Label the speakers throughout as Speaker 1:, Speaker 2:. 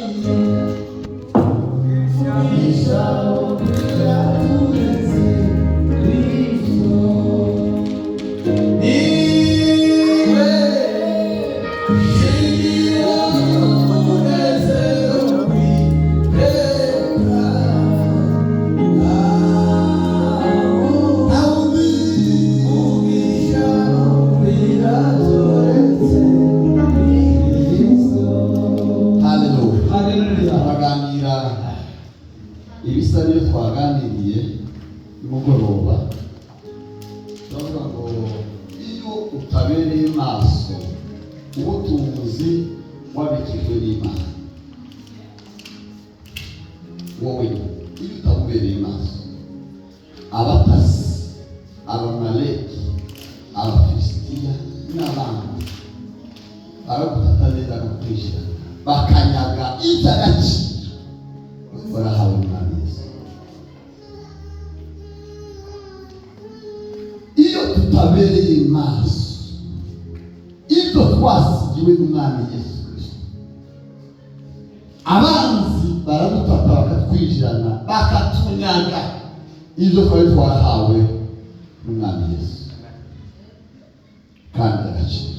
Speaker 1: Haleluya. Turaganira ibisa n'ibyo twaganiriye nimugoroba. Turavuga ngo iyo utabereye maso ubutunzi wabikijwe n'Imana, wowe iyo utabubereye maso, abatasi, Abamaleki, Abafilisitiya n'abandi baragutata neza bakakwishyira, bakanyaga iby'agaciro warahawe n'Umwami Yesu. Iyo tutabereye maso ibyo twasigiwe n'Umwami Yesu Kristo, abanzi baradutata bakatwinjirana, bakatunyaga ibyo twari twarahawe n'Umwami Yesu kandi agaciro.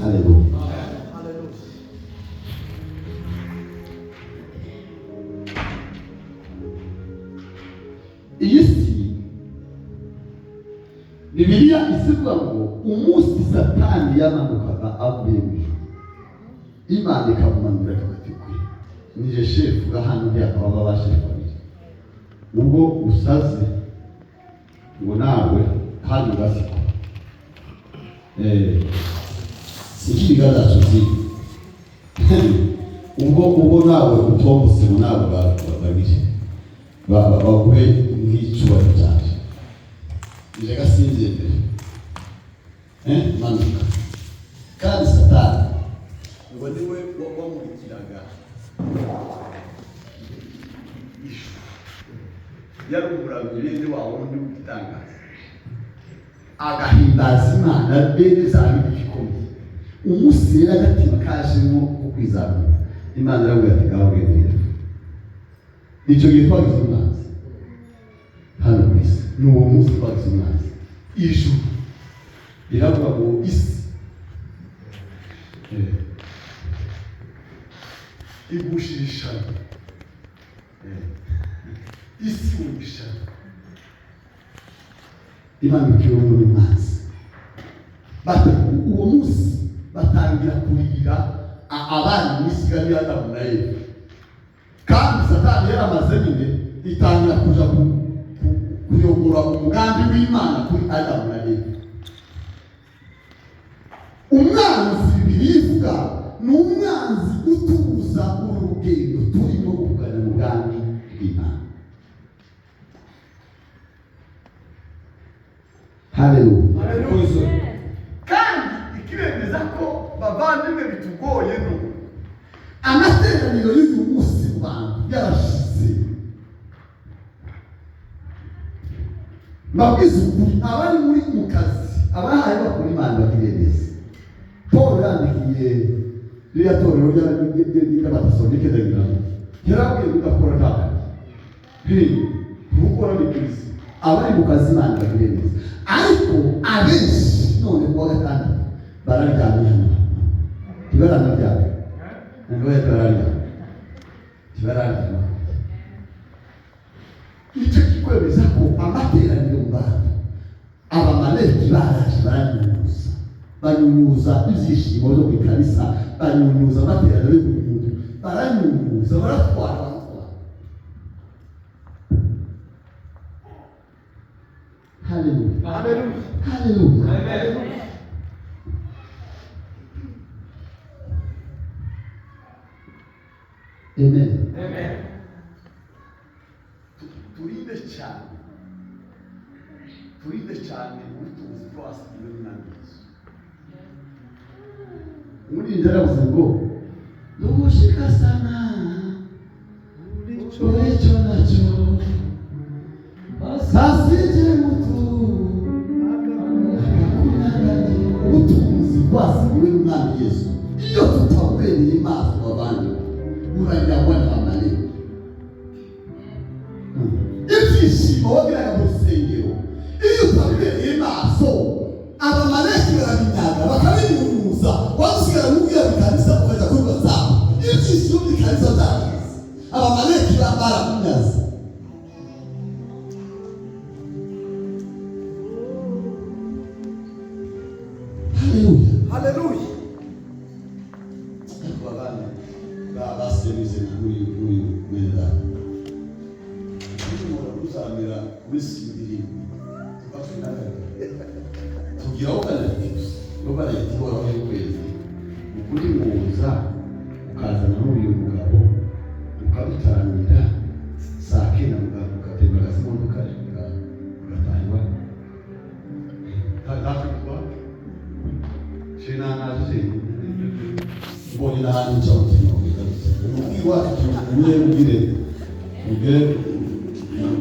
Speaker 1: Haleluya. Iyi si, Bibiliya isivuga ngo umunsi Satani yamanukaga avuye mu ijuru, Imana ikamumanura ikabati kwe nije shefu hano, ntiyakaba ba shefu babiri, ubwo usaze ngo nawe kandi ugasikwa sikibigaragaza tuzi ubwo nawe utombotse ngo nawe babiri baguhe nk'icyubahiro cyanjye, nije gasinzembere manuka. Kandi Satani ngo niwe wamurikiraga ijuru, yari umuramyi bene wa wundi w'igitangaza, agahimbaza Imana bene za bintu bikomeye. Umunsi rero agatima kajemo ko kwizamura, Imana irabwira ati ngaho genda rero. Icyo gihe twagize umwanzi hano ku isi, ni uwo munsi twagize umwanzi. Ijuru riravuga ngo isi igushije ishano, isi ishano, imanukiwe muri mwanzi. Uwo munsi batangira kurira abana mu isi ya Adamu na Eva, kandi Satani yaramaze nyine itangira kuja kuyobora umugambi w'Imana kuri Adamu na Eva. Umwanzi birivuga ni umwanzi utubuza urugendo turimo kugana mu bwami bw'Imana. Haleluya. Kandi ikiremeza ko bavandimwe bitugoye no amateraniro y'uyu munsi mu bantu yarashize. Mbabwiza ukuri, abari muri mu kazi, abahaye bakora Imana bagiriye neza. Paul yandikiye ririya torero ry'Abatesalonike, ndagira ngo yarabwiye kudakora nta kazi, gukora ni byiza. Abari mu kazi Imana bagiriye neza, ariko abenshi none kuwa gatandatu bararyamye hano, ntibaranaryamye, ntibararyama. Nicyo kikwemeza ko amateraniro mu bantu, Abamaleki baraje baranyunyuza, banyunyuza ibyishimo byo mu ikanisa, banyunyuza amateraniro y'umuntu, baranyunyuza, baratwara, baratwara. Haleluya. Haleluya. Amen. Turinde cyane, turinde cyane ubutunzi twasigiwe n'Umwami Yesu. Muri yaravuze ngo nugushika sana ulicho nacho asije mutu akakunanganye. Ubutunzi twasigiwe. n'Umwami Yesu, iyo tutawubereye maso, bavandimwe, uranyagwa n'Abamaleki. Ibyishimo wagiraga mu rusengero, iyo utabibereye maso, Abamaleki barabinyaga bakabinyunyuza. Wasigara mubwira bikanisa, ukajya kuri WhatsApp, ibyishimo by'ikanisa byaragize, Abamaleki barakunyaze. Haleluya!
Speaker 2: Haleluya.
Speaker 1: Ariko abana basebize n'uyu mwene data, uzamera muri 7 tukwa 12 tugira overnight ihoraho y'ukwezi. Ukuri muza ukazana n'uyu mugabo ukadutaramira saa kenda, mugatembagaza imodoka ugataha iwanyu. Ntacyo bitwaye. Naje mbonye n'ahandi nca mutima umubwire iwacu, tuguye ubwire ubwire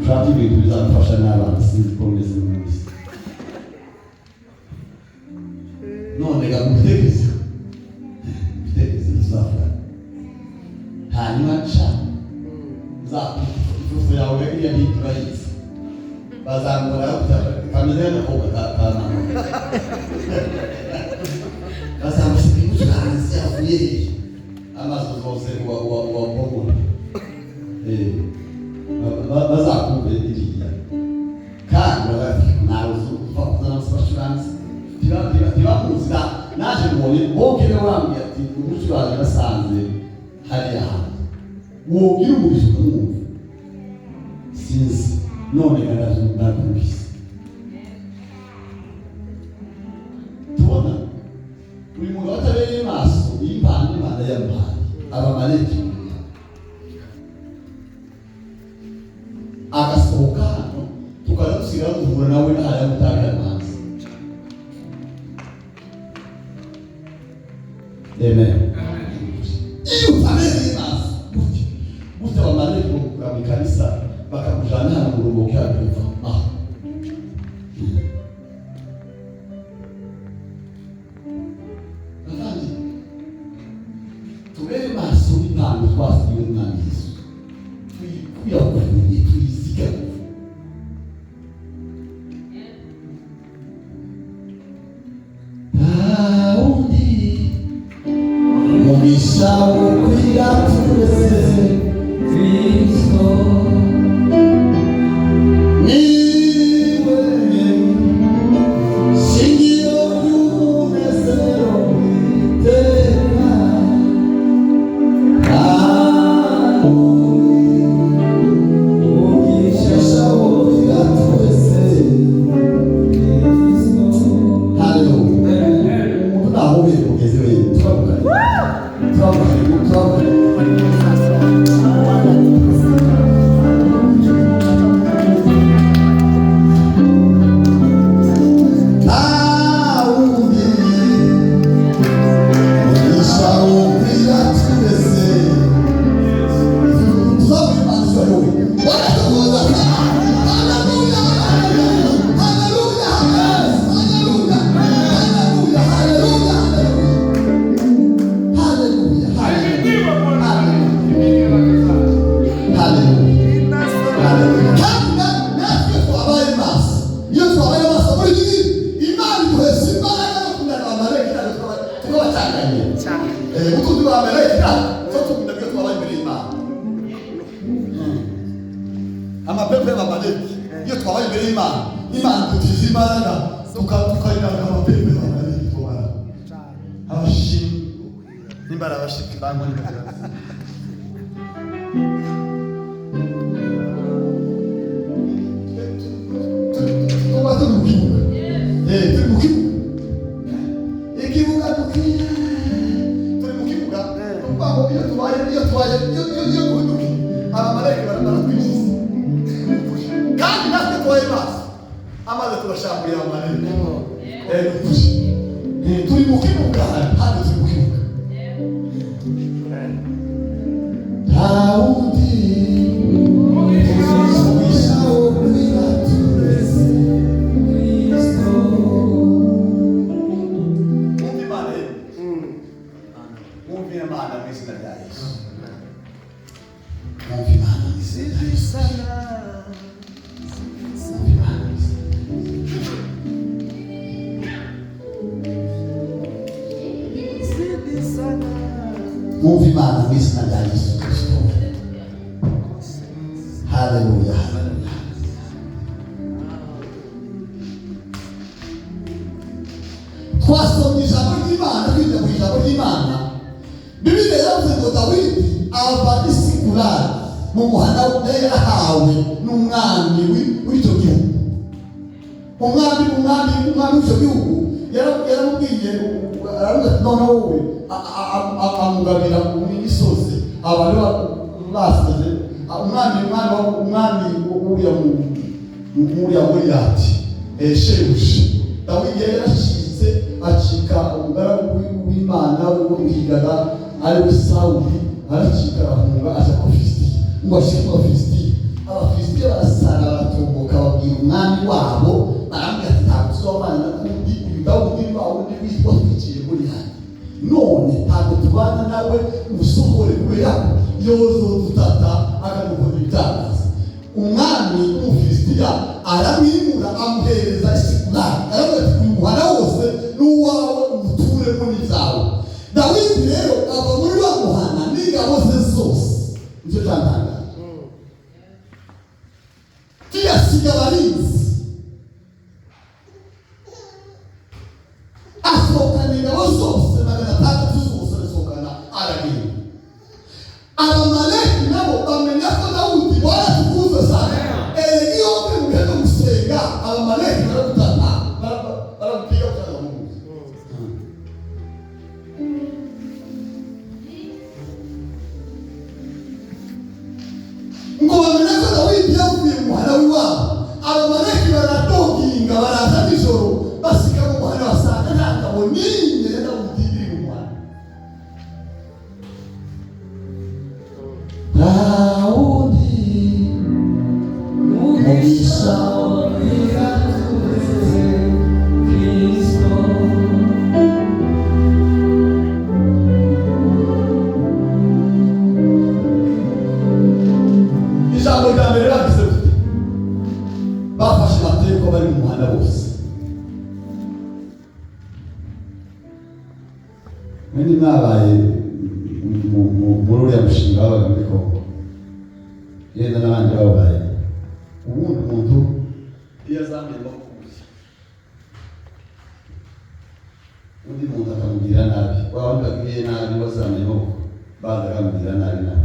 Speaker 1: ushake ibintu bizadufasha n'abana. Sinzi ko meze mu isi none ga mubitekerezo tuzavuga hanyuma nca nzakubita ifoto yawe iriya ntiti urayizi, bazambara kameze nk'agakobwa ka mama, bazamusiga umucuranzi yavuye hehe? Amaso zose uwa uwa uwa mbogona bazakumve iriya kandi baravuga nawe upfa kuzana abacuranzi ntibamuzi. Naje mbonye boke niwe wambwiye ati umucuranzi nasanze hariya hantu wogira umugisha ukamwumva. Sinzi none ndakumvise. Tubona uyu mugabo atabereye maso iyi mpano Imana yamuhaye, Abamaleki agasohoka hano, tukaza dusigara duhura nawe n'ahaya mutanga amazi. Amen. Iyo utabereye maso gutya gutya, Abamaleki bakugura mu ikanisa, bakakujana hano mu rugo kuva aho. Bavandimwe, tubere maso impano twasigiwe n'Umwami Yesu, tuyikuyakuye, tuyizigame. Nta wundi mugisha ukwira turetse Kristo, niwe shingiro ry'umunezero w'iteka. Nta wundi mugisha ukwira turetse Kristo. Haleluya! Umuntu nahobere mugenzi we. Turamukanye, turamukanye, turamukanye. Nta wundi mugisha ukwira twese. Tuzamura Imana ishoboye. Haleluya, haleluya, haleluya, haleluya, haleluya, haleluya, haleluya, haleluya, haleluya! Kandi natwe twabaye maso, iyo twabaye maso muri iki, Imana iduhesha imbaraga zo kunanira Abamaleki, ntabwo tukabacanganye. Utundi Bamaleki ntabwo tukunda iyo twabaye imbere y'Imana. Amapepo y'Abamaleki, iyo twabaye imbere y'Imana, Imana idutiza imbaraga tukayiranga amapepo y'Abamaleki tubara abashinga nimba ari abashiki bangwa n'inzira. Tuba turi mu kibuga. Turi mu kibuga, ikibuga dukina, turi mu kibuga. Ni ukuvuga ngo iyo tubaye iyo duhindukiye, Abamaleki baratwinjiza. Kandi natwe tubaye maso amaze tubashamburiye Abamaleki. Ni ukuri. Turi mu kibuga hano, turi mu kibuga. Nta wundi mugisha ukwira turetse Kristo. Mwumve Imana ye. Mwumvire Imana mu izina rya Yesu. Mwumve Imana mu izina rya Yesu. Mwumve Imana mu izina rya Yesu. Mwumve Imana mu izina rya Yesu Kristo. Haleluya, haleluya. Twasomye ijambo ry'Imana, twiga ku ijambo ry'Imana. Bibiliya yaravuze ngo Dawidi ava i Sikulagi mu muhanda yari yarahawe n'umwami w'icyo gihugu. Umwami w'icyo gihugu yaramubwiye, aravuga ati noneho wowe amugabira imisozi abantu basize. Umwami uriya Goliyati, shebuja Dawidi yari yaracitse, acika umugaragu w'Imana wamuhigaga ari we Sawuli, aracika arahunga aja ku Bafilisitiya. Ngo ashike ku Bafilisitiya, Abafilisitiya barasara baratomboka, babwira umwami wabo, baramubwira ati ntabwo tuzabana na kundi, uyu Dawidi ni wa wundi watwiciye Goliyati, none ntabwo tubana nawe, usohore kubera ko yozodutata akadukora ibitangaza. Umwami w'Umufilisitiya aramwimura, amuhereza Sikulagi, aravuga ati uyu muhanda wose n'uwawe, umuturemo n'ibyawe. Dawidi rero ava muri wa muhana n'ingabo ze zose. Nicyo cyantangaje, ntiyasiga abarinzi, asohokana ingabo zose 600 zose arasohokana, aragenda. Abamaleki nabo bamenya ko Dawudi waratukuzwe sana. Iyo uri mu bihe byo gusenga, Abamaleki baragutata, baragupiga kugeza mu nzu. Ngo bamenye ko Dawidi yavuye mu muhanda w'iwabo, Abamaleki baradoginga, baraza nijoro, basika mu muhanda, basanga nta ngabo n'imwe ya Dawudi iri mu muhanda. Dawudi mugisha
Speaker 2: Iraturutse Kristo.
Speaker 1: Ijambo rya mbere bagize gute? Bafashe amategeko bari mu muhanda bose. Mwene mwabaye muri uriya mushinga wabaga muri Kongo, yenda n'abandi babaye. Ubundi umuntu iyo azamuye amaboko gutya, undi muntu akamugirira nabi, wa wundi wagiriye nabi wazamuye amaboko, baza akamugirira nabi nawe,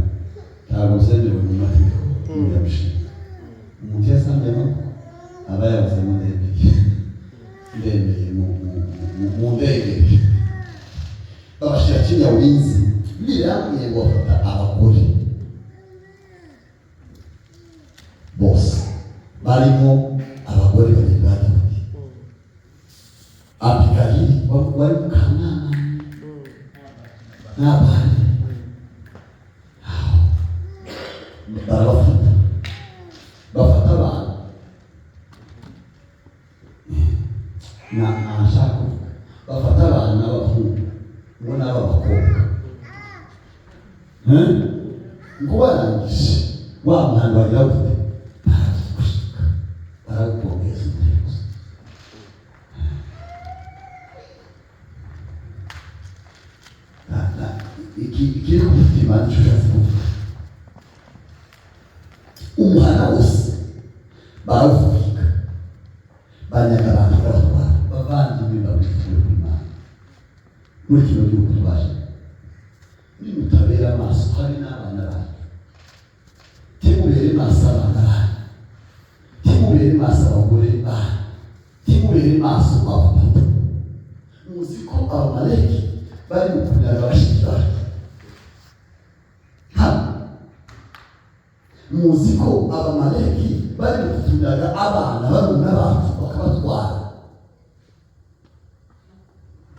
Speaker 1: ntabwo byemewe mu mategeko y'uriya mushinga. Umuntu iyo azamuye amaboko aba yabuzemo ndemeye, ndemeye mu ndege. Babashyira kiriya burinzi, Bibiliya yarambwiye ngo bafata abagore bose, barimo abagore babiri ba Dawidi, Abigayili wari mukamwana n'Abali, barabafata, bafata abantu nashaka kuvuga, bafata abana b'abahungu ngo n'ab'abakobwa, ngo barangije wa muhanda wagira gute, barawushika, barawukongeza umuriro. Ikiri ku mutima nicyo ushatse kuvuga. Umuhanda wose barawutwika, banyaga abantu barabatwara. Bavandimwe babifuriye ku Imana, muri kino gihugu twaje, nimutabera amaso habe n'abana banyu, timubere maso abana banyu, timubere maso abagore banyu, timubere maso abapapa. Muzi ko Abamaleki bari mu kunyaga bashiki banyu hano, muzi ko Abamaleki bari mu kutunyaga abana barumuna bacu bakabatwara,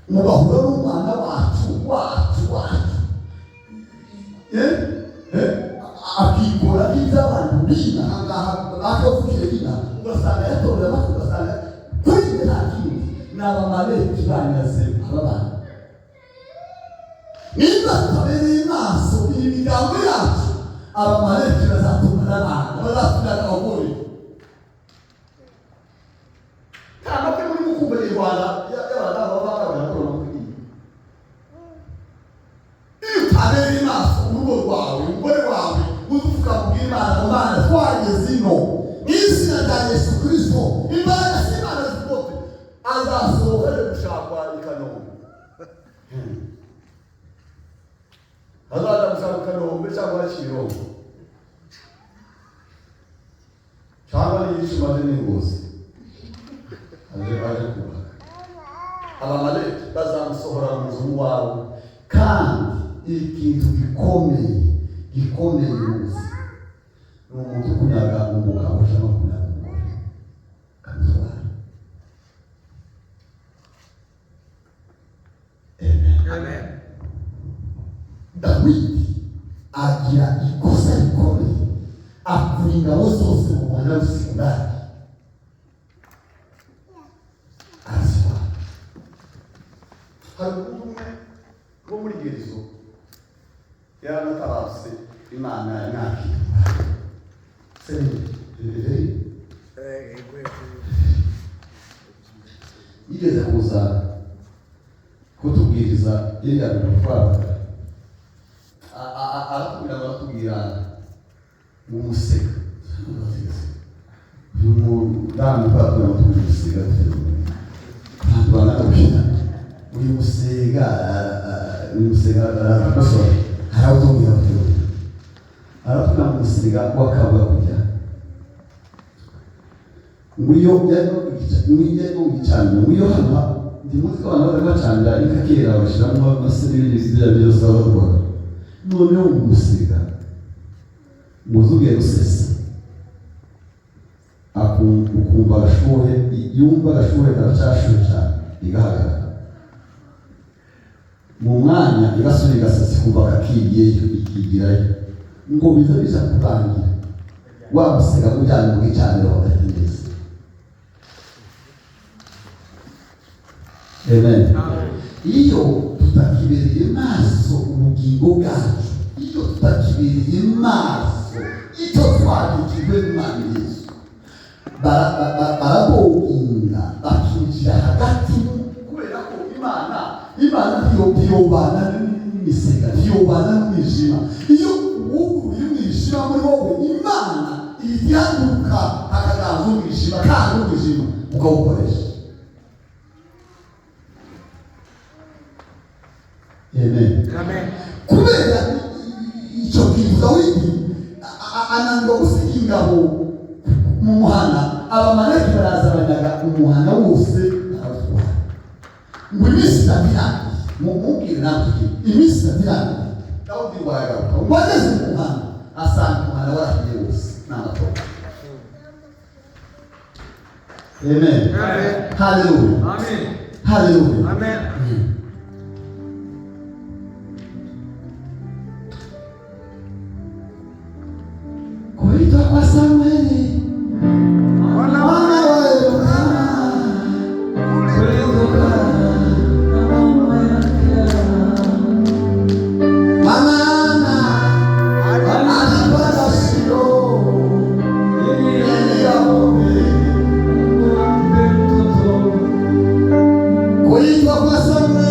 Speaker 1: mugahura n'umwana wacu wacu wacu, akikora nk'iby'abantu b'ina ahangaha bakavukire b'ina, ugasanga yatorera amatwi, ugasanga kuri njye nta kindi. Ni Abamaleki banyaze aba bana. Niba tutabereye maso iyi miryango yacu, Abamaleki bazatumara abana, bazatumara abagore. Nta makwe muri mukumva i Rwanda y'abadamu baba bagakora amakwe. Iyo utabereye maso urugo rwawe, umugore wawe, uzufuka kubwira Imana ngo Mana twageze ino mu izina rya Yesu Kristo, imbaraga z'Imana zikote, azasohoka aje gushakwa i Kanombe. Azaja gushaka i Kanombe cyangwa Kimironko cyangwa n'igicuma aje n'ingozi aje kubaka. Abamaleki bazamusohora mu nzu iwawe. Kandi ikintu gikomeye gikomeye mu buzima ni umuntu kunyaga umugabo cyangwa kunyaga umugore akamutwara. Amen.
Speaker 2: Amen.
Speaker 1: Dawidi agira ikosa rikomeye, akura ingabo zose mu muhanda w'isikundari arazitwara. Hari umuntu umwe wo muri gerizo yaranatabarutse, Imana yamwakira se yigeze kuza kutubwiriza iriya bintu twabaga, aratubwira ngo aratubwira ngo umusega. Uyu mudamu twatubwira ngo tubwire umusega, abantu bangana gutya, uyu musega, uyu musega aradukosora, arawutubwira, aratubwira ngo umusega w'akabwa kujya ngo iyo yarimo gicanira, ngo iyo hano ndi muzi ko abantu bari bacanira inka kera bashyiramo amase n'ibindi bya byose bakora, noneho umusega ngo ugiye gusesa ukumva agashuhe, yumva agashuhe karacyashuhe cyane, igahagarara mu mwanya, igasubira igasesa, ikumva kakigiyeyo, ikigirayo, ngo biza biza kurangira wa musega ujyanye mu gicaniro hagati neza. Amen. Iyo tutakibereye maso ubugingo bwacu, iyo tutakibereye maso icyo twabikijwe n'Imana Yesu, baraboginga bakinjira hagati, kubera ko Imana ntiyobana n'imisega, ntiyobana n'umwijima. Iyo wuguruye umwijima muri wowe, Imana ihita akaganza umwijima, kandi umwijima ukawukoresha. Amen.
Speaker 2: Amen.
Speaker 1: Kubera icyo kintu Dawidi ananirwa gusiga ingabo mu muhana, Abamaleki baraza banyaga umuhana wose barawutwara. Ngo iminsi itatu irangiye, mubwire nawe iminsi itatu irangiye, Dawidi ngo aragaruka, ngo ageze mu muhana asanga umuhana warahiye wose n'amatora. Amen.
Speaker 2: Amen.
Speaker 1: Hallelujah.
Speaker 2: Amen.
Speaker 1: Hallelujah.
Speaker 2: Amen.
Speaker 1: Kuitwa kwa Samueli mwana wa Elikana mama Ana alipata Shilo ili aombe. Kuitwa kwa Samueli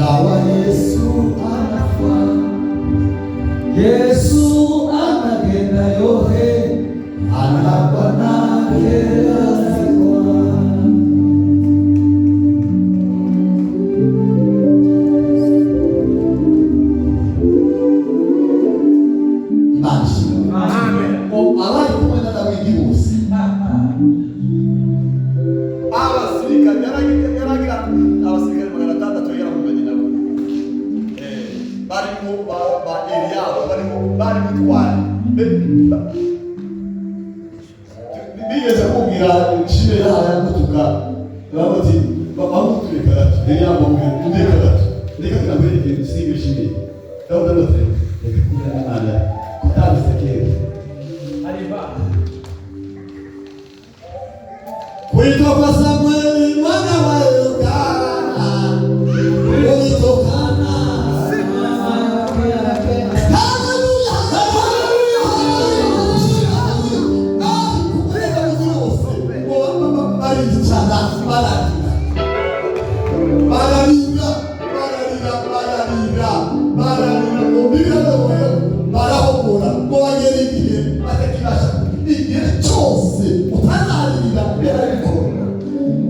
Speaker 1: Ingawa
Speaker 2: Yesu anafa, Yesu anagenda yohe, anagwa nageragezwa.
Speaker 1: Imana ishimwe. Abari kumwe na Dawidi bose,
Speaker 3: Abasirikare yaragira abasirikare 600 yarahunganye nabo. Barimo ba Eliyabu, barimo bari bitwari.
Speaker 1: Bigeze kumbwira nshime yahaye gutuka, baravuga ati bamutuye gato, Eliyabu amubwira ndeka gato, ndeka kugira ngo singe shime. Dawudi aravuga ati reka kubwira Imana kutanditse kera. Kuitwa kwa Samueli mwana wa Elikana kulitokana. Haleluya, haleluya, haleluya, haleluya. Kubera bose ngo baricara bararira, bararira, bararira, bararira, bararira ngo biragoye, barahogora ngo bagere igihe batakibasha. Igihe cyose utazarira birabikora,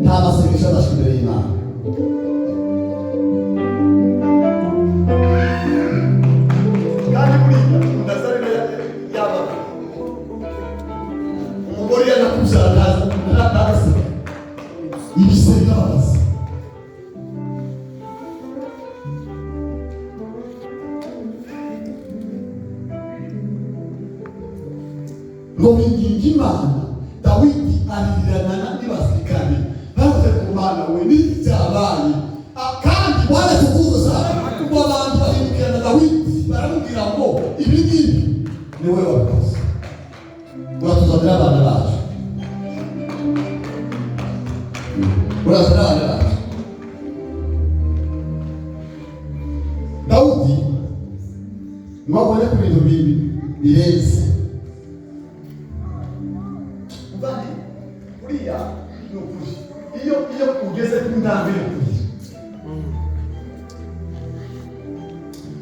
Speaker 1: nta masengesho adashika imbere y'Imana.
Speaker 3: Kandi buriya ndazarira yaba
Speaker 1: Umugore yanakubyara ntazi ibise birababaza. Ngo binginge Imana, Dawidi aririrana n'abasirikare bavuze ku Mana we n'ibyabaye. Kandi Bwana tukuza ngo abantu bahindukirana Dawidi baramubwira ngo ibi ngibi ni wowe wabikoze, uratuzanira abana bacu, urazana abana bacu. Dawudi ngo abone ku bintu bibi birenze.
Speaker 3: Muvandi, buriya ni ukuri, iyo ugeze ku ntambwe yo kurira,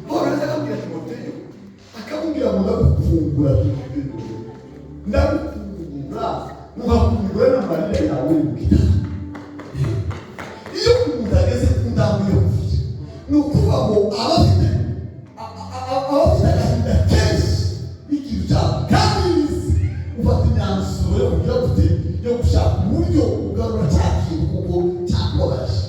Speaker 3: Pawulo yahise akabwira Timoteyo,
Speaker 1: akamubwira ngo ndagufungura Timoteyo, ndagufungura nkakungura n'amarira yawe y'ubwita. Iyo umuntu ageze ku ntambwe yo kurira, ni ukuvuga ngo aba afite aba afite agahinda kenshi n'ikintu cyawe, kandi bizi ufata imyanzuro yo kugira gute, yo gushaka uburyo ugarura cya kintu kuko cyakubabaje.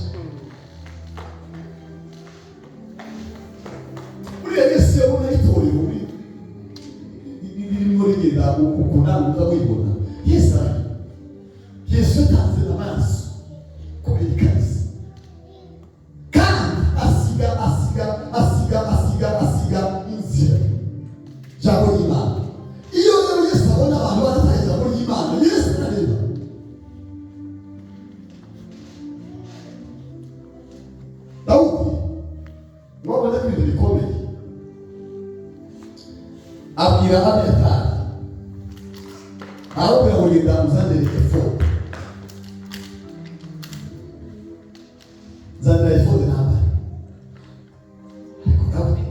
Speaker 1: Buriya Yesu yabona itorero ririmo rigenda uko nawe uza wibona. Yesu ararira. Yesu yatanze amaraso kubera ikariso, kandi asiga asiga asiga asiga asiga inzira, ijambo ry'Imana. Iyo rero Yesu abona abantu barataye ijambo ry'Imana, Yesu arareba. Dawudi ngo abone ko ibintu bikomeye, abwira Abiyatari, aramubwira ngo genda uzanire efodi, nzanira efodi nambare. Ariko Dawudi,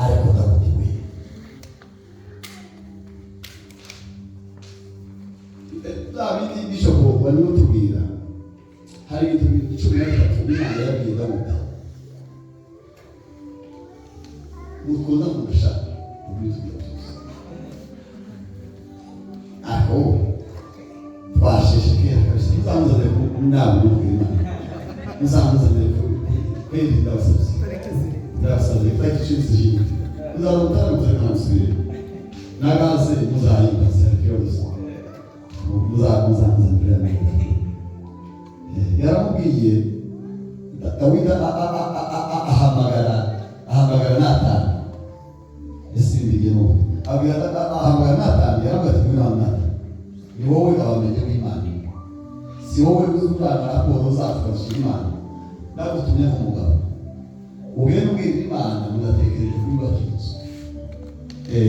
Speaker 1: ariko Dawudi we bya bindi bishoboka barimo tubwira, hari ibintu 13 Imana yabwiye Dawudi mukunda kurusha ibyo tujya byose. Aho twasheshe kera kabisa, muzamuzanire ku nama y'Imana, muzamuzanire ku kweli, ndabasabye, ndabasabye itariki 17 muzaza mutaramutse ntamusubire nagaze muzahimbaze ikibazo muzamuzanire amahirwe. Yaramubwiye Dawidi ahamagara Natani, yasimbiye n'ubu abwira ahamagara Natani, yaramubwira ati ngwino hano Natani, ni wowe abamenye w'Imana, si wowe uzurana raporo zacu ukazishyira Imana, ndagutumye nk'umugabo ugende ubwira Imana mudatekereje kuyubaka inzu.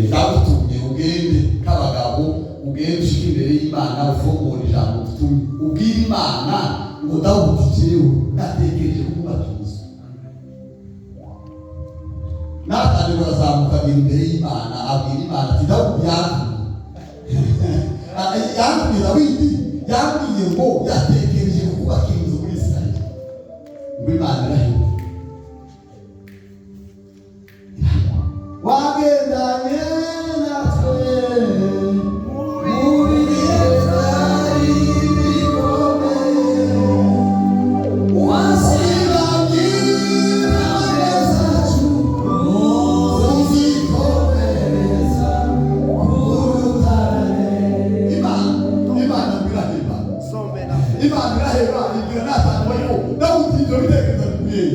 Speaker 1: Ndagutumye ugende nk'abagabo, ugende ushike imbere y'Imana ufungura ijambo utumye, ubwire Imana ngo Dawudi jewe natekereje kubaka inzu. Natani barazamuka abwira imbere y'Imana, abwira Imana ati Dawudi yantumye, Dawidi yambwiye ngo yatekereje kubaka inzu muri Isirayeli, ngo Imana iraheba. Wagendanye natwe mu bihe byari bikomeye, wasibanye intambwe zacu, uzikomereza ku rutare. Imana iraheba. Imana iraheba, ibwira Natani ngo Dawudi ibyo bitekerezo bikwiye.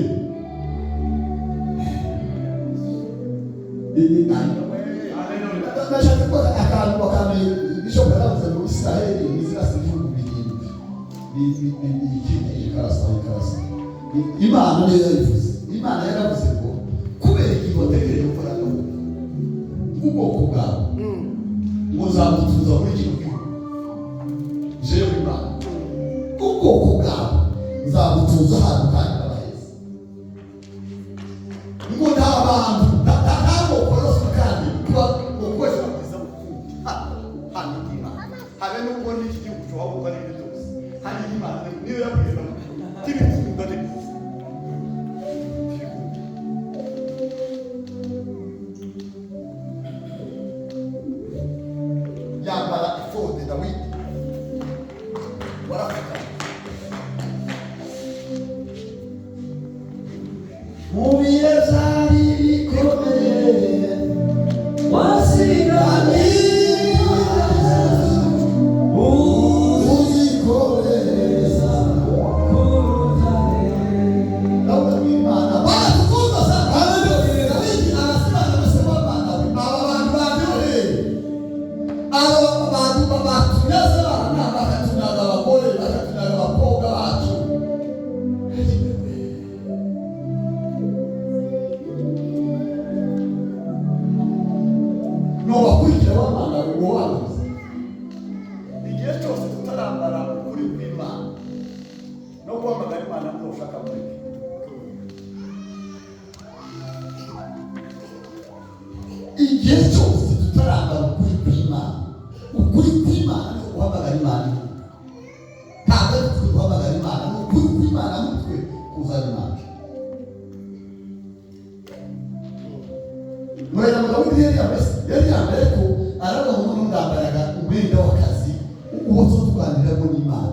Speaker 1: Ndashaka ko akantu bakame bishop yaravuze ngo Israheli izirasa ibihugu birindwi bikikije ikarasa ikarasa. Imana niyo yabivuze. Imana yaravuze ngo kubera ikintu watekereje gukora ubwoko bwawe, ngo nzagutuza muri kino gihugu. Jewe Imana, ubwoko bwawe nzagutuza ahantu kandi ndabaheza, ngo nta bantu nta moko yose kandi kuba
Speaker 3: Ukwezi bwiza bukundi hano imana habe nubwo n'iki gihugu cyoha gukora ibintu byose, hari Imana niyo yabwiye tibikunda tibikunda.
Speaker 1: Yambara efode Dawidi warafika
Speaker 2: Mu bihe byari bikomeye, wasiganye
Speaker 1: uzikoreza
Speaker 2: ku rutare.
Speaker 1: Dawudi abwira Imana baratukuza sana. Dawidi arasimana bose b'Abana be, aba bantu baryoheye, aba bantu batunyaze abana, bakatunyaga abagore, bakatunyaga abakobwa bacu. Nobakurikira bamana ngo wabuze.
Speaker 3: Igihe cyose tutarambara ukuri kw'Imana no guhamagara Imana ntushaka kureka.
Speaker 1: Igihe cyose tutarambara ukuri kw'Imana, ukuri kw'Imana ni uguhamagara Imana, ntabwo ari ukuri guhamagara Imana, ni ukuri kw'Imana mutwe kuzana Imana. Murega ngo Dawidi yari yambaye, yari yambaye ko aravuga ngo noneho ndambaraga umwenda w'akazi uwo tuba tuganiramo n'Imana,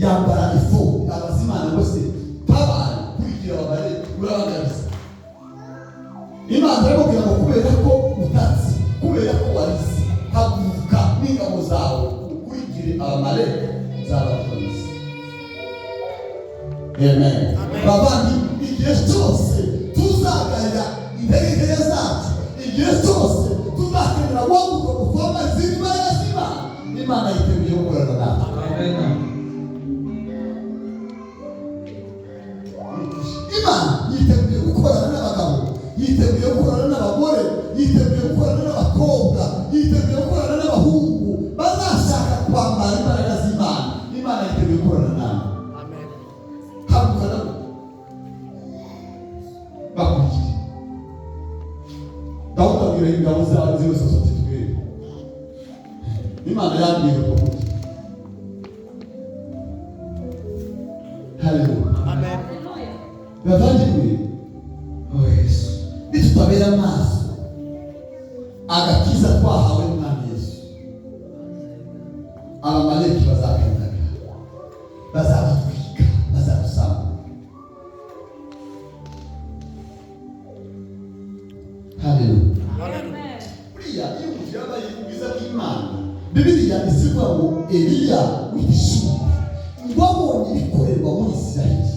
Speaker 1: yambara efodi, abaza Imana ngo se tabara kurikira abagore urabagabiza. Imana iramubwira ngo kubera ko utatse, kubera ko warize, haguruka n'ingabo zawe ukurikire Abamaleki, nzabakuriza. Amen. Bavandimwe, igihe cyose tuzagarira intege nkeya zacu, igihe cyose tuzakenera guhaguruka ngo twambare izindi mbaraga z'Imana, Imana yiteguye gukorana natwe. Imana yiteguye gukorana n'abagabo, yiteguye gukorana n'abagore, yiteguye gukorana n'abakobwa, yiteguye gukorana n'abahungu bazashaka kwambara imbaraga z'Imana. Imana yiteguye gukorana nawe. Haguruka nabo bakurikire. Dawudi abwira ingabo zawe zose ati twebwe Imana yambwiye ngo tubakurikire. Haleluya. Bavandimwe, oh Yesu, nitutabera amaso agakiza twahawe n'Umwami Yesu, Abamaleki bazakandaga, bazadutwika, bazadusambura. Haleluya. Buriya iyo umuntu yambaye ubwiza bw'Imana, Bibiliya izivuga ngo Eliya w'igishubi ngo abonye ibikorerwa muri Isirayeli,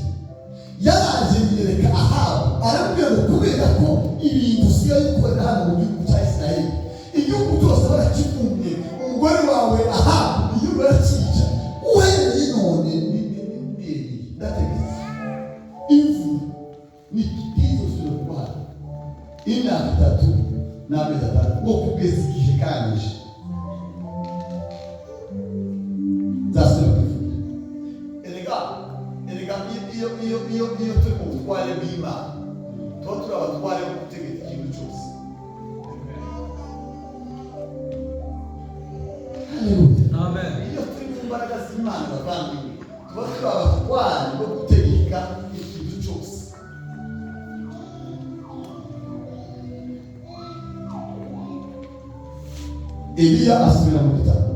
Speaker 1: yaraje yiyereka Ahabu, aramubwira ngo kubera ko ibintu usigaye ukorera hano mu gihugu cya Isirayeli, igihugu cyose barakivumye, umugore wawe Ahabu igihugu barakica, uhereye none ni Eliya ndategetse imvura ntizosubire kurwara imyaka 3 n'amezi 6, ngo kugeza igihe kangije nzasubira kwivugira.
Speaker 3: Erega erega iyo iyo iyo iyo turi mu butware bw'Imana, tuba turi abatware bo gutegeka ikintu cyose.
Speaker 1: Haleluya.
Speaker 2: Amen.
Speaker 1: Iyo turi mu mbaraga z'Imana, bavandimwe, tuba turi abatwari bo gutegeka ikintu cyose. Eliya asubira mu bitaro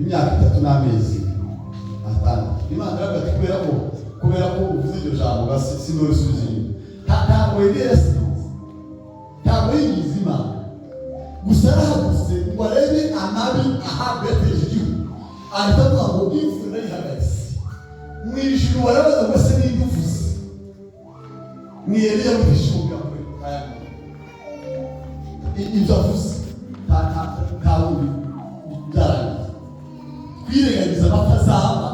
Speaker 1: imyaka 3 n'amezi 6. Imana iravuga ati: Kubera ko uvuze iryo jambo, sinorisubiza inyuma." Ntabwo Eliya yasinze, ntabwo yigize Imana gusa, yarahagurutse ngo arebe amabi Ahabu yateje igihugu, ahita avuga ngo imvura irayihagaritse. Mu ijuru barabaza ngo: "Se ninde uvuze?" Ni Eliya w'ibishunga. Aya ibyo avuze nta wundi, byarangiye. Twirengagiza amapfa azaba,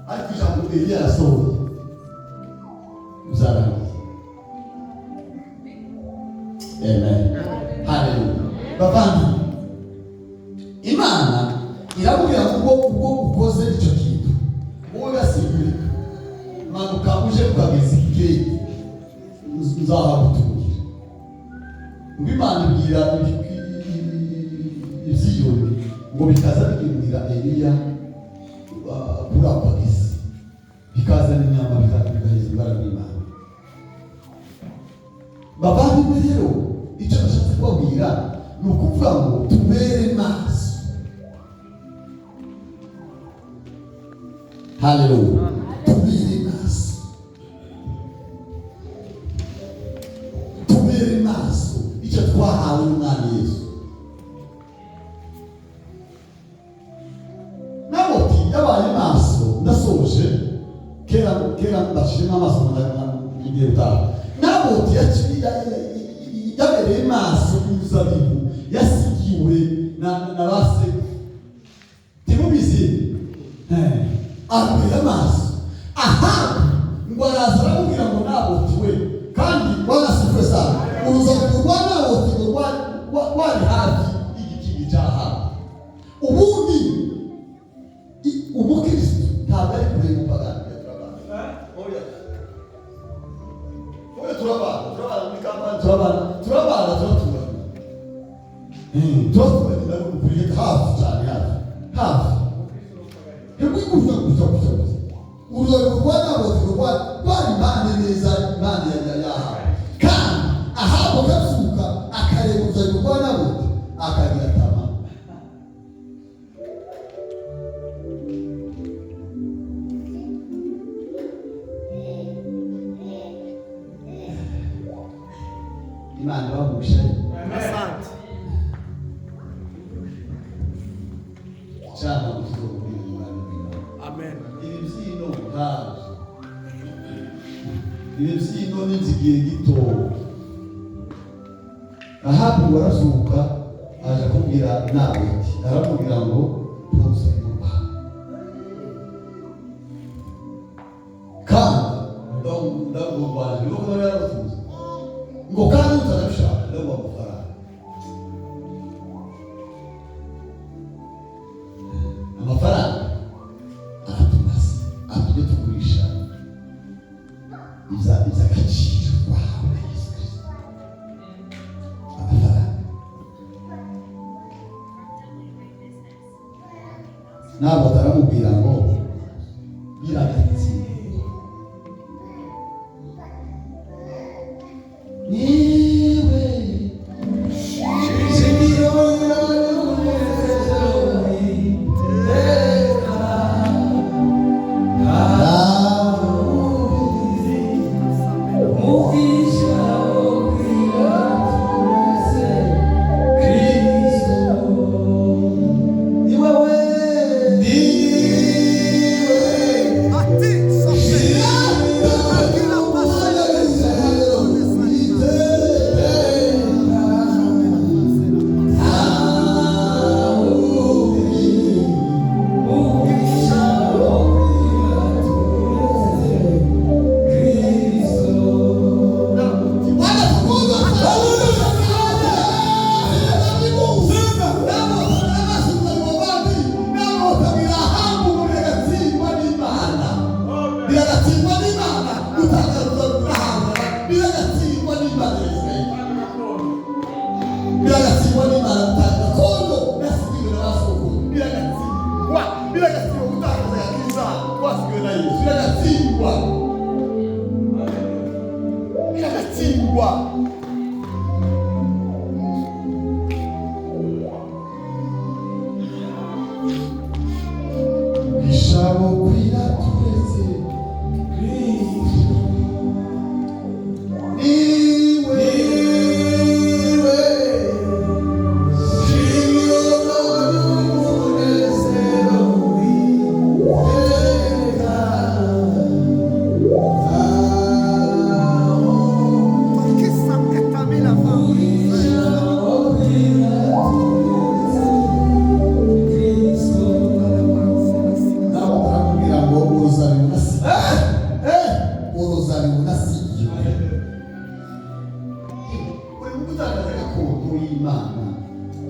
Speaker 1: ariko ijambo Eliya yasohoye byarangiye. Amen, haleluya. Bavandimwe, Imana iramubwira ngo ubwo ukoze icyo kintu, wowe gasigurika, manuka uje ku kagezi k'Ikeriti, nzahagutungira. Ngo Imana ibwira ibyiyoni ngo bikaza bigemurira Eliya kuri ako kagezi, bikazana inyama, bigaheza imbaraga y'Imana. Bavandimwe rero, icyo nashatse kubabwira ni ukuvuga ngo tubere maso. Haleluya, tubere maso, tubere maso icyo twahawe n'Umwami Yesu. Naboti yabaye maso. Ndasoje, kera kera ndashirimo amaso igihe utaha. Naboti yabereye maso uruzabibu yasigiwe na ba sekuru. Timubizi, abera maso. Ahabu ngo araza aramubwira ngo: "Naboti we." Kandi wanasifuwe sana, uruzabibu rwa Naboti ngo rwari hafi y'igikingi cya Ahabu. Ubundi umukristo ntabwo ari kure y'umupagani. Turabana, oya oya, turabana, turabana muri kampani, turabana, turabana, turaturanye. Turaturanye, ndabikubwiye, hafi cyane, hafi hafi. Gusa gusa gusa gusa, uruzabibu rwa Naboti rwari impande neza, impande ya Ahabu. Kandi Ahabu akabyuka akareba uruzabibu rwa Naboti akagira tama. Imana ibahugushe.
Speaker 3: Asante.
Speaker 1: Cyangwa tuzokubwira umwami w'Imana.
Speaker 3: Amen.
Speaker 1: Ibi byino ntabyo, ibi byino ni iby'igihe gito. Ahabu warazuka aje kubwira Naboti, aramubwira ngo ntuzuye kandi ndagurwanya niba kuba yararutuze, ngo kandi utanabishaka ndaguha amafaranga. Amafaranga aratumaze, atumye tugurisha iby'agaciro twahawe na Yesu Kirisito. Amafaranga ntabwo ataramubwira ngo biragatsindwa niwe shingiro y'umunezero w'iteka.
Speaker 2: Umugisha wo kwira twese Kristo ni wowe.
Speaker 1: Ni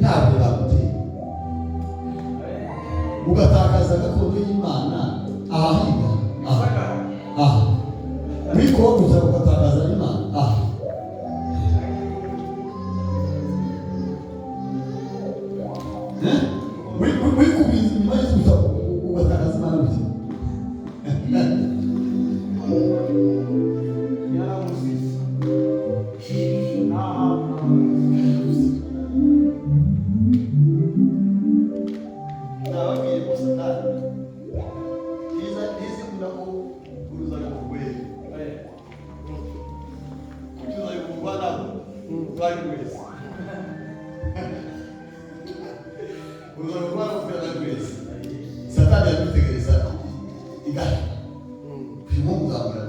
Speaker 1: Ntabwo baguteye ugatakaza gakondo y'Imana ahahiga aha aha muri Kongo ugatakaza Imana aha. Muri kubiza inyuma y'isubiza ugatakaza Imana gutya.
Speaker 3: Nababwiye ko Satani ntizikunda ko uruzanyo rwera kuko uzanyo rwanaho rwari wese uruzanyo rwanaho rwari wese.
Speaker 1: Satani yakwitegereza igare uyu mungu uzamura.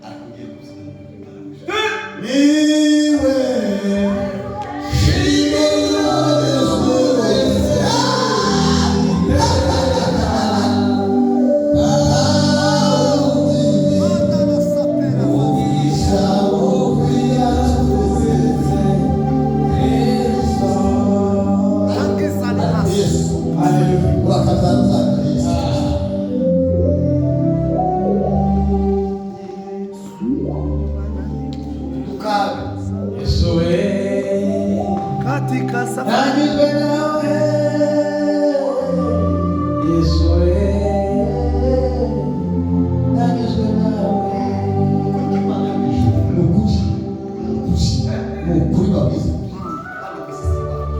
Speaker 3: Akubwiye gusa.
Speaker 1: Niwe Yesu. Urakazaza Yesu.
Speaker 3: Tukabe
Speaker 2: Yesu we
Speaker 4: Katika safari
Speaker 2: nanyuzwe nawe Yesu we nanyuzwe nawe.
Speaker 1: Ukuri Imana yo mu ijuru ni ukuri, ni ukuri, ni ukuri babwiza.
Speaker 3: Hano ku isi si iwacu.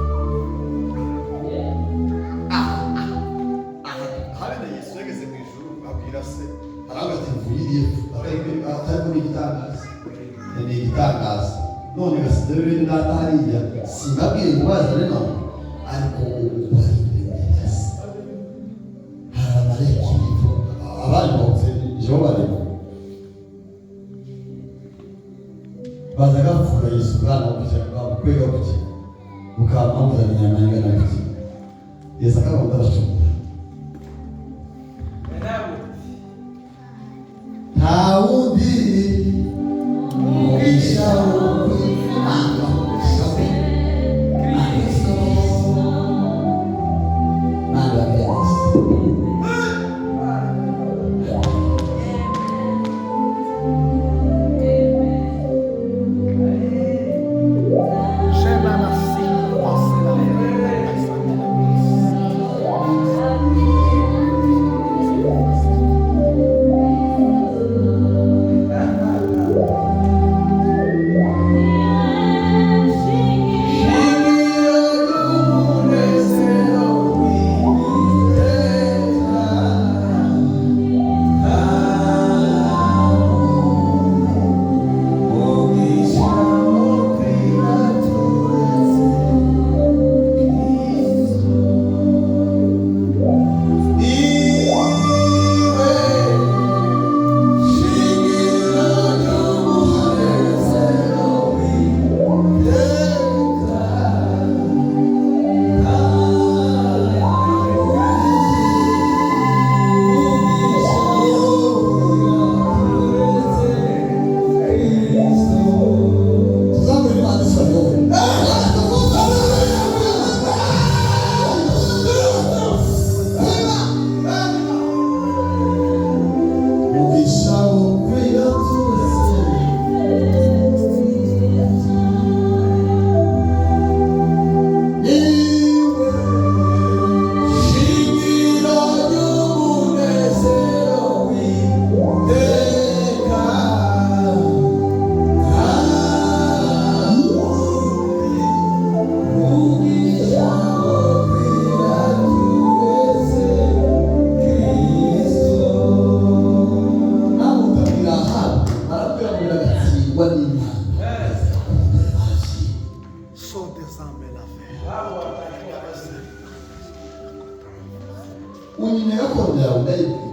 Speaker 3: Aha aha habe na Yesu yageze mu ijuru abwira se.
Speaker 1: Aravuga ati mvuyiriye atari muri igitangaza, ni igitangaza. None gasize bene data hariya simbabwiye ngo bazane none, ariko ubu bari imbere ya se. Hari abamarayika b'ijuru, abandi bose ijoro barimo baza gapfura Yesu bwana kugira bamukwega kuki mukamamuzana inyama ingana kuki. Yesu akababwira aracumura. Nta wundi mugisha w'Imana. Imana ibabere.
Speaker 4: J'aime la penser la
Speaker 1: Tuzamure Imana ishoboye. Mugisha wo kwiraturutse. Niwe shingiro ry'umunezero w'iteka. Nawe ukabwira Ahabu, arabwira ngo biragatsindwa n'Imana.
Speaker 4: Sors des armes la
Speaker 1: Unyine gakondo yawe ndayibwira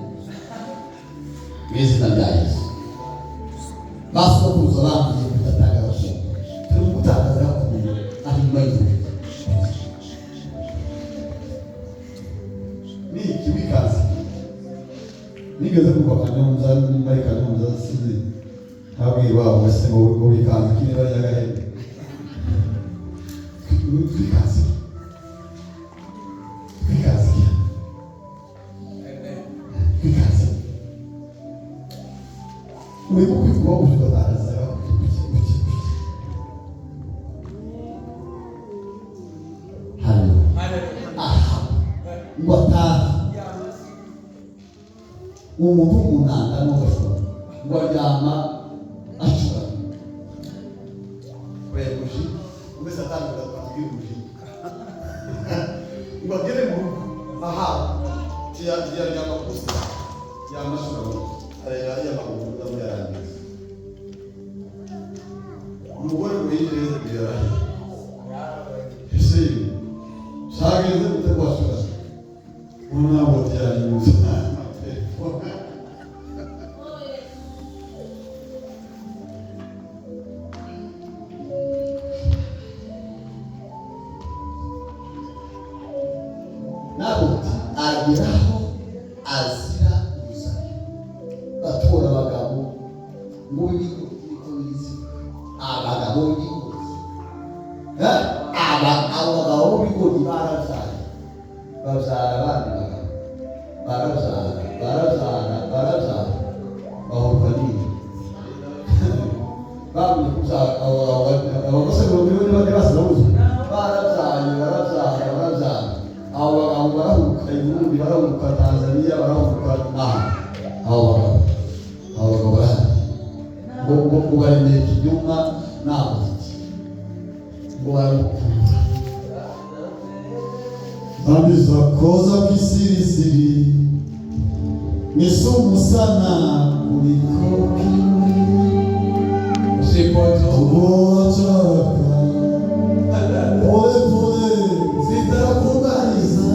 Speaker 1: mu izina rya Yesu. Basokuruza bambwiye kudatanga gakondo, turi mu gutakaza gakondo ari nyuma y'ijuru. Ni iki wikaze? Nigeze kuva Kanyonza, nimba ari Kanyonza sinzi, nabwiye iwabo wese ngo bikanze iki niba ari Nyagahene. Twikanze iki? Twikanze iki? Twikanze iki? Urimo kwikuba gutyo ugatakaza kuki kuki kuki. Haleluya. Aha ngo atahe umuntu w'umunanda n'ugashobora ngo aryama acuramye
Speaker 3: Kubera umujinya umwe Satani atubwira umujinya ngo agere mu rugo ahawe tiyaryama gusa yamashura areba yamaguru ndamuyarangiza umugore ngo yinjire birarahira
Speaker 1: ese cyagenze gute kwashura ntabwo byanyuze. Naboti ageraho azira urusaku batora abagabo ngo b'ibigoryi, abagabo b'ibigoryi. Aba abo bagabo b'ibigoryi barabyaye, babyara abandi bagabo, barabyara, barabyara, barabyara, bahurwa n'inda. Bamwe kubyara abo bagabo, abo basore 4,000,000 basigaye barabyaye, barabyara, barabyara. Abo bagabo barahuka i Burundi, barahuka Tanzania, barahuka aha. Abo bagabo barahari ngo baremeye ikinyoma ntabwo ngo baramukura.
Speaker 5: Dhambi zako za kisirisiri ni sumu sana kuliko ukimwi. Usipotoka pole pole zitakumaliza.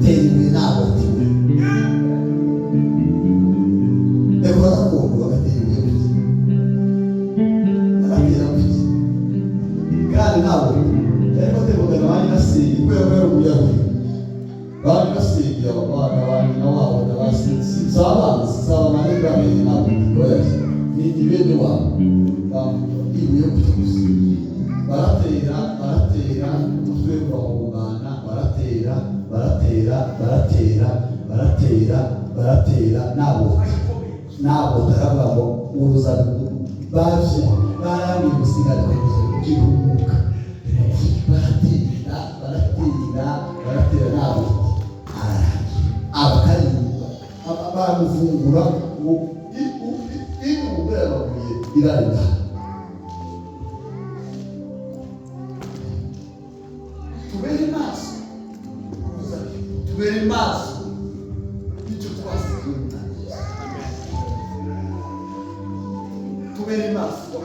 Speaker 1: Tera ibuye ntabwo reka barakumva bagatera ibuye gutya, baratera gutya kandi ntabwo ariko tevugana ba nyirasenge kubera ko yari umuyahudi. Ba nyirasenge abo bana ba nyina wabo na ba se si abana si abamanega bene nabo oya ni bene wabo ibuye gutya gusa baratera, baratera umutwe urahungana, baratera, baratera, baratera, baratera, baratera. Nabo taravuga ngo uruzabibu baje barambwiye gusigara uruzabibu rw'umwuka. Baratera, baratera, baratera, nabo ararangira abakaririmba baramuvungura ngo iyo umugore yabaguye irarenga.
Speaker 3: Tubere maso, tubere maso icyo twasigiwe n'Umwami Yesu. Tubere maso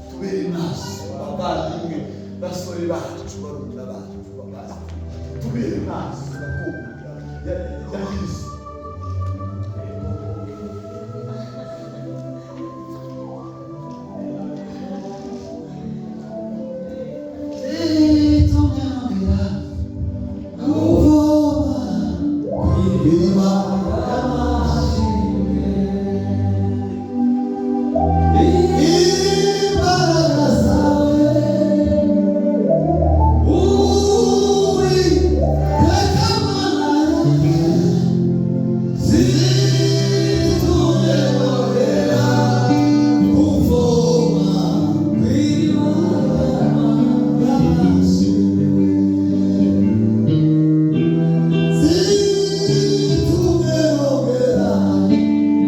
Speaker 3: tubere maso abavandimwe, basore bacu, barumuna bacu, bapasiteri, tubere maso bakobwa ya Yesu.
Speaker 5: Kuvoma kw'iriba imbaraga zawe Uwiteka Mana yanjye zitunyemerera kuvoma kw'iriba ry'amashimwe zitunyemerera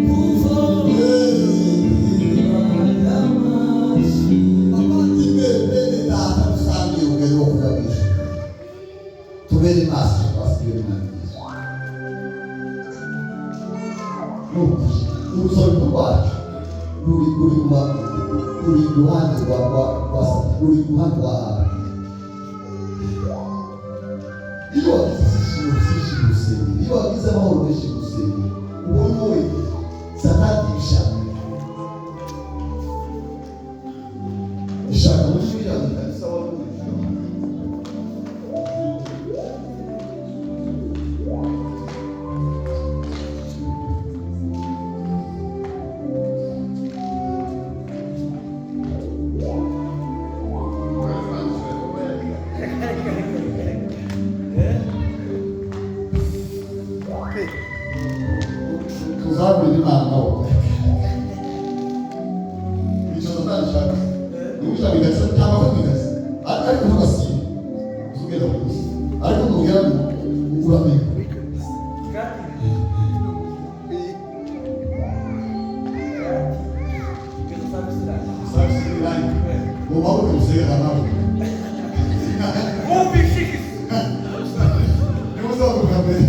Speaker 5: kuvoma kw'iriba ry'amashimwe.
Speaker 1: Abavandimwe bene data dusangiye urugendo rwo kujya mu ijuru, tubere maso twasigiwe n'Umwami Yesu. Ni ukuri uruzabibu rwacu ruri iruhande rwa Satani, ruri iruhande rwa Ahabu. Iyo wagize ibyishimo byinshi mu rusengero, iyo wagize amahoro menshi mu rusengero, uba wowe Satani yishaka. Ishaka muri ijambo kabisa wari. Tuzabura Imana amaboko. Icyo Satani ishaka ni ugushyira mu ikariso cyangwa se mu ikariso, ariko ntugasibe, uzugenda buri munsi, ariko nugera mu uramenye. Mubabuke musenge nawe. Niba uzavuga mbere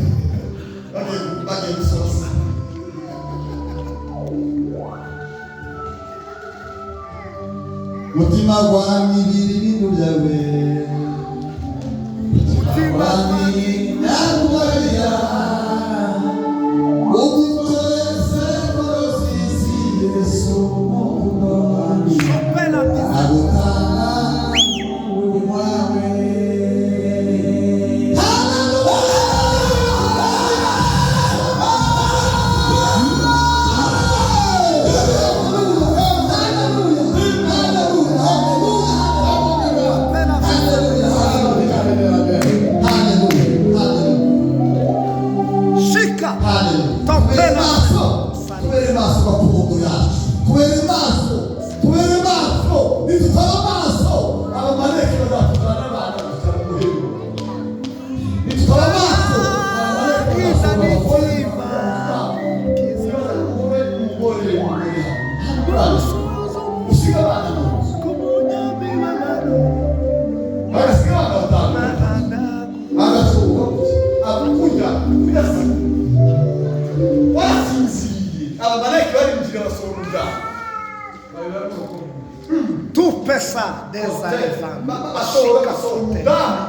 Speaker 1: bagiye gusoza.
Speaker 5: Mutima gwanyu ibiri bintu byawe, mutima gwanyu nakubarira ugukorese korosisi Yesu mukundo wanyu agutanga umwawe.
Speaker 4: Shika.
Speaker 5: Tubere maso, tubere maso gakondo yacu, tubere maso, tubere maso. Nitutaba maso,
Speaker 1: Abamarayika bazatuzana n'abantu bagushyira mu muhero.
Speaker 5: Nitutaba maso, abamarayika bazasohora
Speaker 1: Ikibazo ni wowe, umugore, umugore hano usiga abana mu nzu, bagasiga abana batanu, agasohoka gutya akurya kuyasiga warasinziriye, abamarayika barinjira basohora umuryango.
Speaker 4: Tu pesa des Alexandre.
Speaker 1: Basohora basohora umudamu,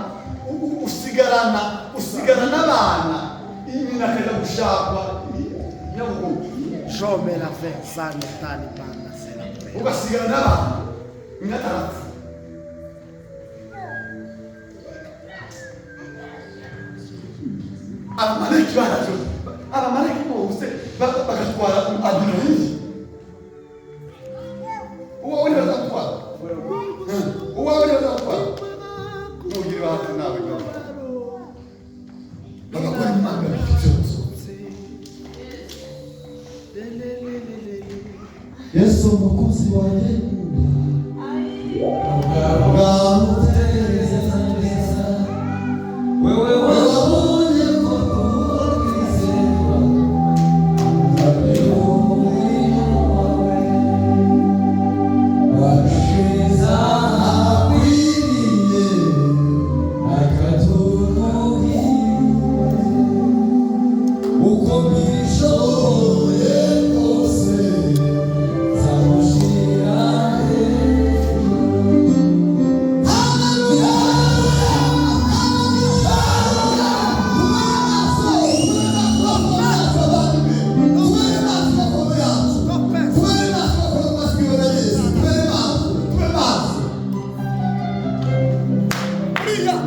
Speaker 1: usigarana n'abana, nyina akajya gushakwa Nyabugogo.
Speaker 4: Jome la verzane talibana sera.
Speaker 1: Ugasigara n'abana, nyina atarapfa. Abamarayika barabyo, abamarayika bose bagatwara Abigayili. Uwawe ntibazamutwara, uwawe ntibazamutwara, ntugire bahati nawe nawe bagakora imana bifite ikibazo.
Speaker 5: Yesu umukunzi wanjye bwamutereza neza,
Speaker 2: Wewe
Speaker 5: wabonye ko tuwizerwa
Speaker 2: washiza
Speaker 5: akwiriye
Speaker 2: akatunuhiwe uko bishoboye
Speaker 5: kose.
Speaker 2: Zamushira hejuru.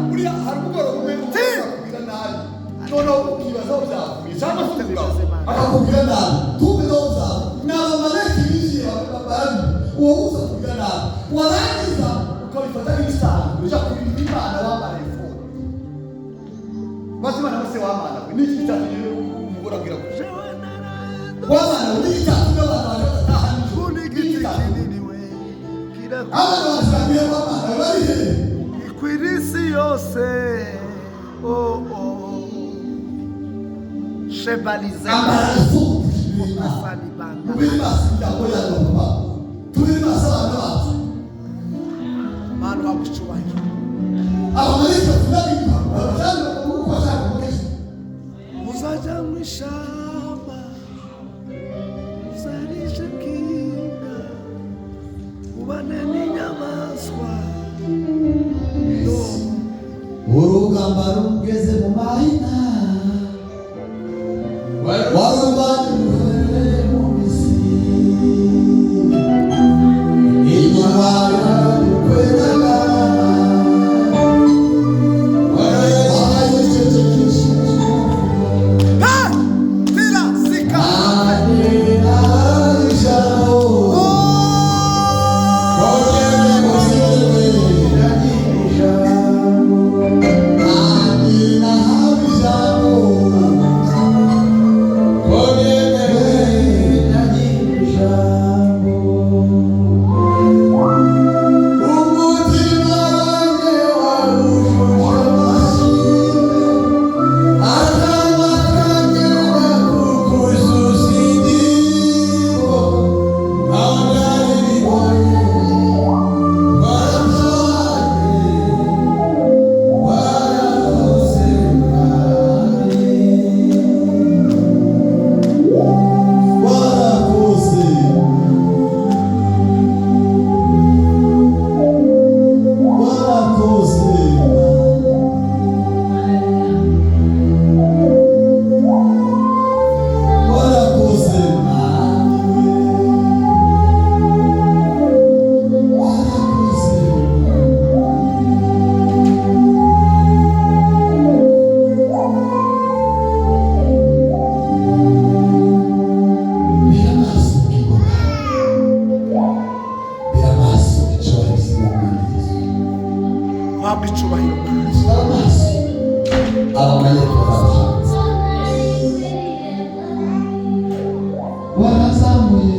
Speaker 1: Buriya hari umugoroba umwe akakubwira nabi, noneho ukibaza aho byavuye, cyangwa se umugabo
Speaker 5: Akakubwira nabi, tubizo byawe ni abamarayika binjiye barabi, uwo munsi akubwira nabi, warangiza
Speaker 1: ukabifata nk'ibisanzwe, ujya kubintu Imana wamara ifuni maze Imana bose wamana we n'iki cyatumye umugore abwira gutya
Speaker 5: wabana n'icyatumye abana bawe badataha nijoro, n'icyatumye abana bashakiye wabana bari hehe?
Speaker 4: Ikwirisi yose. Oh oh. Shebalize.
Speaker 5: Amaraso y'Imana.
Speaker 4: Salibana.
Speaker 5: Tubiri maso imiryango yacu, papa, tubiri maso abana bacu.
Speaker 4: Manu wakucyubahiro.
Speaker 5: Abamarayika tunabika babajyane uko bashaka umugisha.
Speaker 4: Uzajya mu ishyamba uzarishe bw'inka ubane n'inyamaswa no.
Speaker 5: Urugamba rugeze mu mahina, warurwaniye mu misi, inyuma.
Speaker 4: Uhabwe icubahiro, Mana.
Speaker 5: Tubere amaso, abamayeri barazamuye, warazamuye.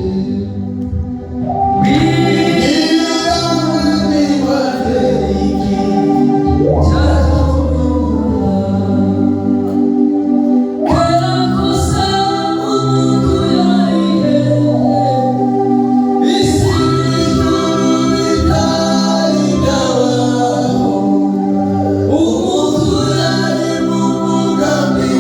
Speaker 2: Umuntu yari mu mugambi.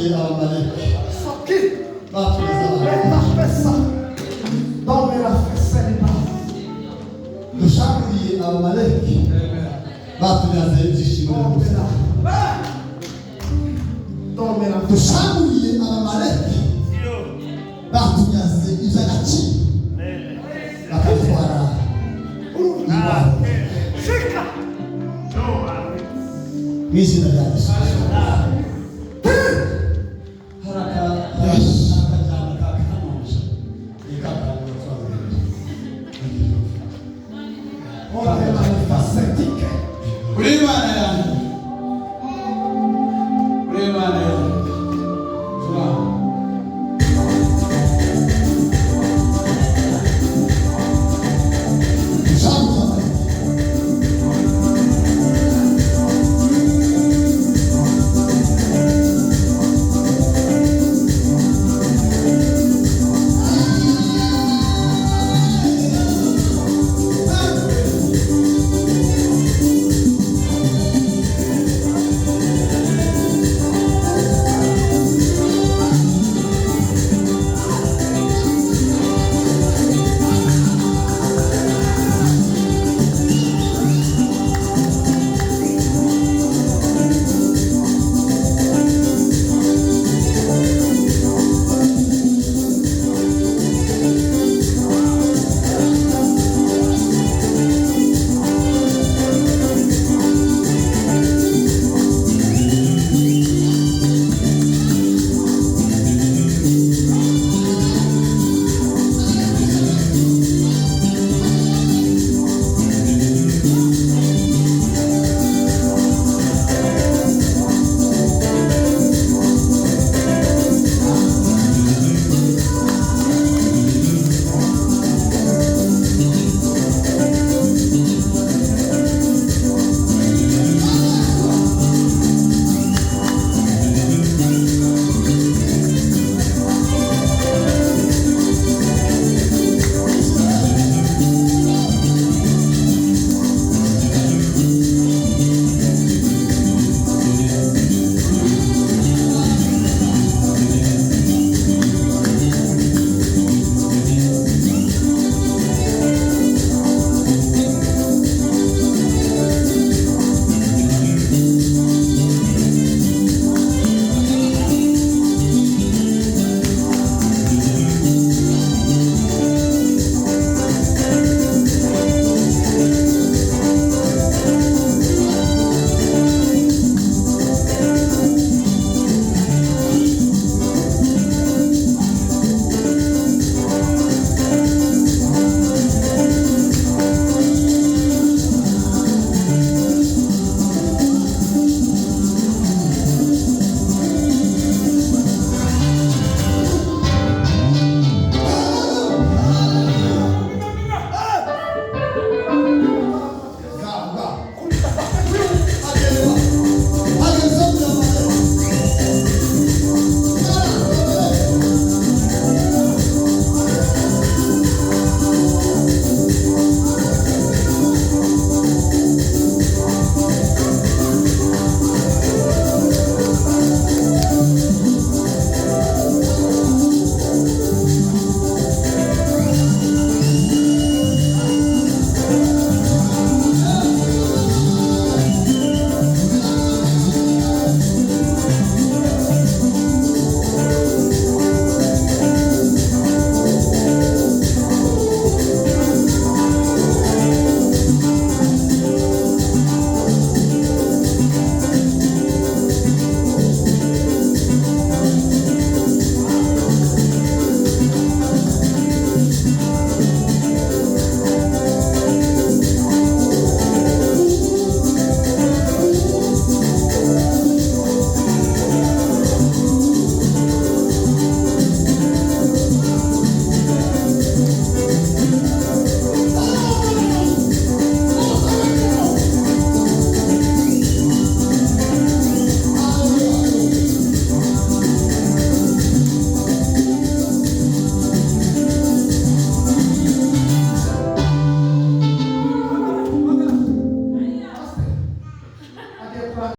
Speaker 5: Dushanguriye Abamaleki
Speaker 4: Soki.
Speaker 5: batunyaze Abamaleki.
Speaker 4: Pesa. Domina feseliba.
Speaker 5: Dushanguriye Abamaleki batunyaze ibyishimo n'ubusa.
Speaker 4: Domina. Domina.
Speaker 5: Dushanguriye